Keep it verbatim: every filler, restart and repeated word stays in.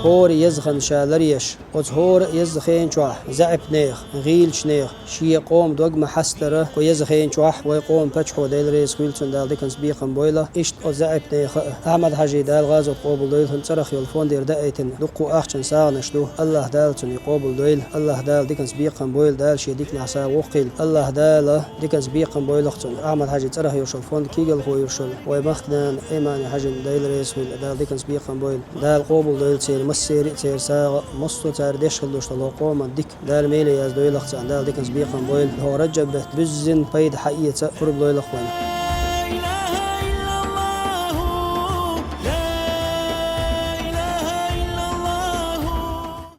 хӀора еза хан ша ларъеш, оцу хӀора еза хен чохь заьӀапнех, гӀийлачнех, шен къоман дог ма хьастара, кху еза хен чохь вай къоман паччахьо, Дела реза хуьлда цунна, Дала диканца бекхам бойла, иштта оцу заьӀапнеха а, Ахьмад-Хьаьжин, Дала гӀазот къобалдойла, хӀунда цӀарах йолу фондера даийтина дуккха а ахчанан сагӀанаш ду. АллахӀ Дала цунна и къобалдойла, АллахӀ Дала диканца бекхам бойла, Дала шен диканехь сагӀа воккхийла, АллахӀ Дала диканца бекхам бойла-кх цунна. Ахьмад-Хьаьжин цӀарах йолуш йолу фонд куьйгалхо йолуш йолу вай махканана Эймани-Хьаьжина, Дела реза хуьлда, Дала диканца бекхам бойла. Дала къобалдойла церан массеран а, церан сагӀа а, массо а цара деш хила долуш долу къоман дика Дала меле яздойла-кх царна, Дала диканца бекхам бойла. ХӀокху Раджаб-беттан буьззина пайда хьаэца пурба лойла-кх вайна.